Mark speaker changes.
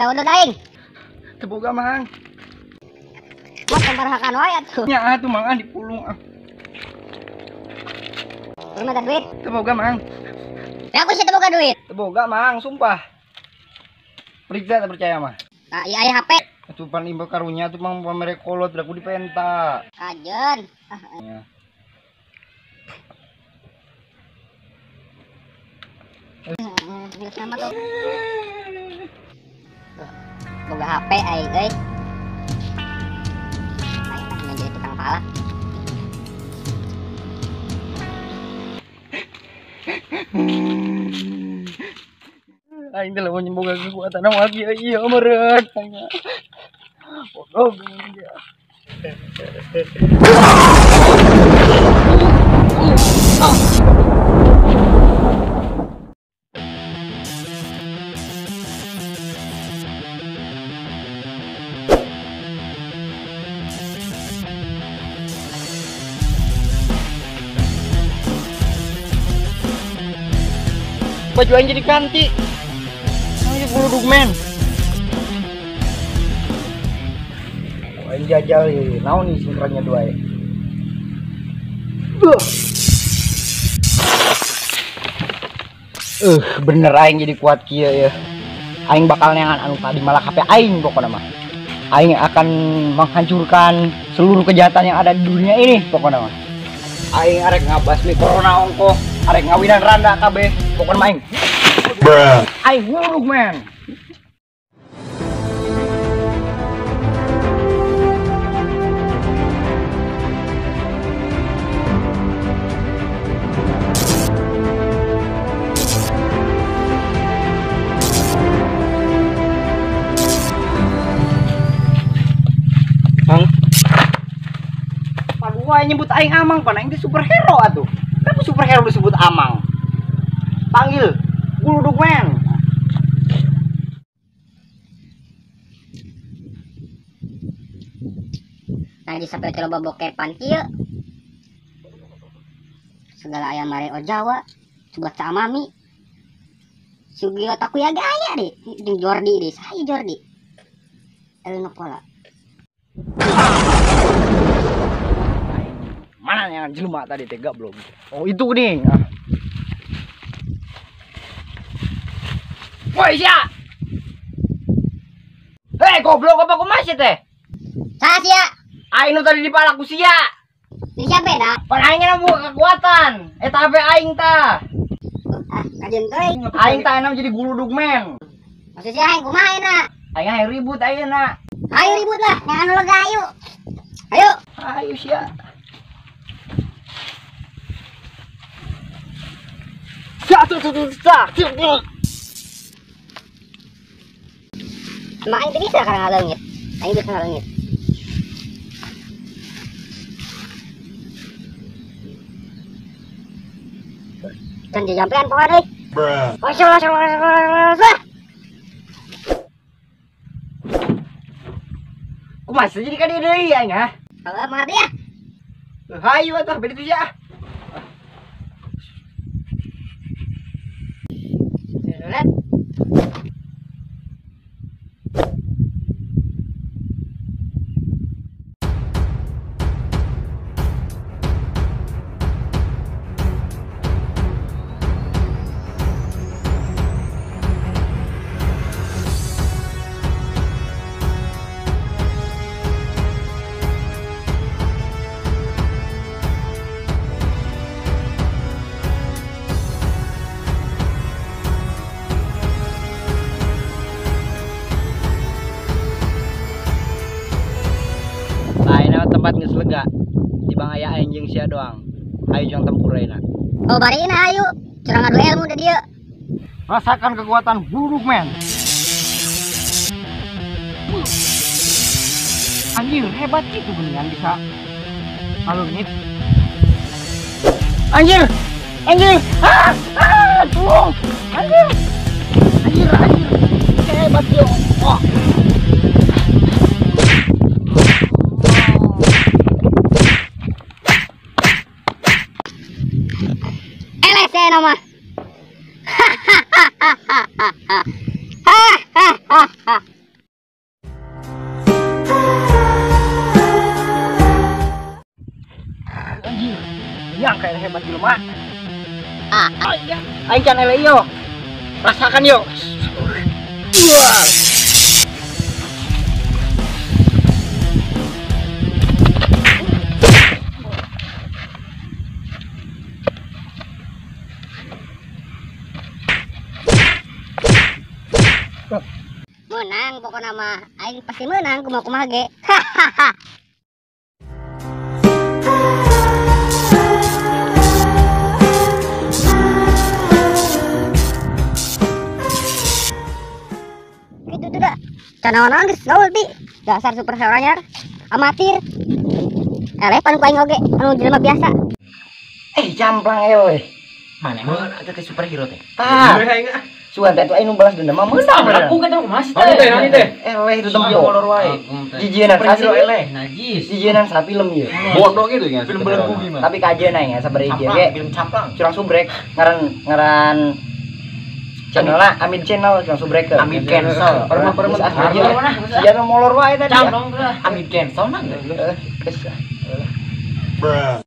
Speaker 1: Menta udud aing.
Speaker 2: Teu boga Mang.
Speaker 1: Buat sabaraha wae atuh.
Speaker 2: Nya atuh Mang ah dipulung ah.
Speaker 1: Lu minta duit?
Speaker 2: Teu boga Mang.
Speaker 1: Ya aku sih teu boga duit.
Speaker 2: Teu boga Mang, sumpah. Periksa tak percaya mah.
Speaker 1: Nah, iya aya HP.
Speaker 2: Atuh pan imba karunya atuh Mang pamere kolot aku dipenta.
Speaker 1: Kajen.
Speaker 2: Ya.
Speaker 1: Sama tuh. Boga HP aing euy. Aing jadi tukang palak.
Speaker 2: Aing teh lamun boga kekuatan mah kieu ieu meureun. Bodoh dia. Baju aing jadi ganti. Aing buludug men. Aing jajal ieu. Naon nih sinkronnya dua ya. Bener aing jadi kuat kieu ya. Aing bakal neangan anu tadi malah HP aing pokona mah. Aing akan menghancurkan seluruh kejahatan yang ada di dunia ini pokona mah. Aing arek ngabasmi corona ongkoh, arek ngawinan randa kabeh, pokona mah aing.
Speaker 3: Bruh.
Speaker 2: Aing wuruk men. Wah, nyebut aing amang pan aing teh superhero atuh. Kenapa superhero disebut amang? Panggil buludug men.
Speaker 1: Tadi sampai teh loba bokepan kieu. Segala aya mare Ojawa, sebelah Camami. Sugio Takuya gaya deh, jeung Jordi deh, saya Jordi. Elno pola.
Speaker 2: Mana yang jelema tadi tega belum? Oh itu nih. Ah. Woi sia. Hei goblok apa ku masih teh?
Speaker 1: Saha sia?
Speaker 2: Aing nu tadi dipalak ku sia.
Speaker 1: Di siapa dah?
Speaker 2: Pan aing na kekuatan. Eta HP aing tah.
Speaker 1: Ah, kajeun teuing.
Speaker 2: Aing tah enam jadi guludug men.
Speaker 1: Maksud sia aing kumaha ayeuna?
Speaker 2: Aing hayang ribut ayeuna.
Speaker 1: Ayo ribut lah, jangan lega ayo. Ayo.
Speaker 2: Ayo sia.
Speaker 1: Emang aing bisa karena ngaleungit. Aing bisa ngaleungit. Can dijampean pokoknya deui.
Speaker 3: Bruh.
Speaker 2: Kumaha jadi ka dieu deui aing ah?
Speaker 1: Heuh mah dia.
Speaker 2: Hayu atuh beda tuh ya. Tempat geus lega di bang aya aing jeung sia doang. Ayo jang tempur ayeuna.
Speaker 1: Oh barina ayo, curang adu ilmu da dieu.
Speaker 2: Rasakan kekuatan buruk men. Anjir hebat gitu beneran bisa ngaleungit. Anjir, anjir, ah, ah, tolong, anjir, anjir, anjir, hebat yo. Oh.
Speaker 1: Nama. Hahaha. Hahaha.
Speaker 2: Nyangka hebat jelema. Aing can ele yo. Rasakan yo. Wah.
Speaker 1: Menang pokoknya mah aing pasti menang kumaha-kumaha ge. Hahaha. Gitu tuh dah. Canaon geus gaul ti. Dasar superhero anyar amatir. Eleh pan ku aing oge anu jelema biasa.
Speaker 2: Camplang euy.
Speaker 3: Mana emang eta teh superhero teh?
Speaker 2: Tah. Sugan teh atuh aing nu balas dendam mah meunang.
Speaker 3: Aku kan teh kumaha sih teh?
Speaker 2: Eleh itu tempo.
Speaker 3: Molor wae.
Speaker 2: Jijienan
Speaker 3: superhero eleh, najis.
Speaker 2: Jijienan sa film ieu.
Speaker 4: Bodoh gitu ya. Film belenggu gimana?
Speaker 2: Tapi kajeun aing sabar hiji ge.
Speaker 3: Film camplang.
Speaker 2: Curang subrek ngaran channel lah, Amin channel curang subrek.
Speaker 3: Amin cancel.
Speaker 2: Perma-perma sia nu molor wae tadi.
Speaker 3: Camplang. Amin cancel mah.
Speaker 2: Geus.
Speaker 4: Bruh.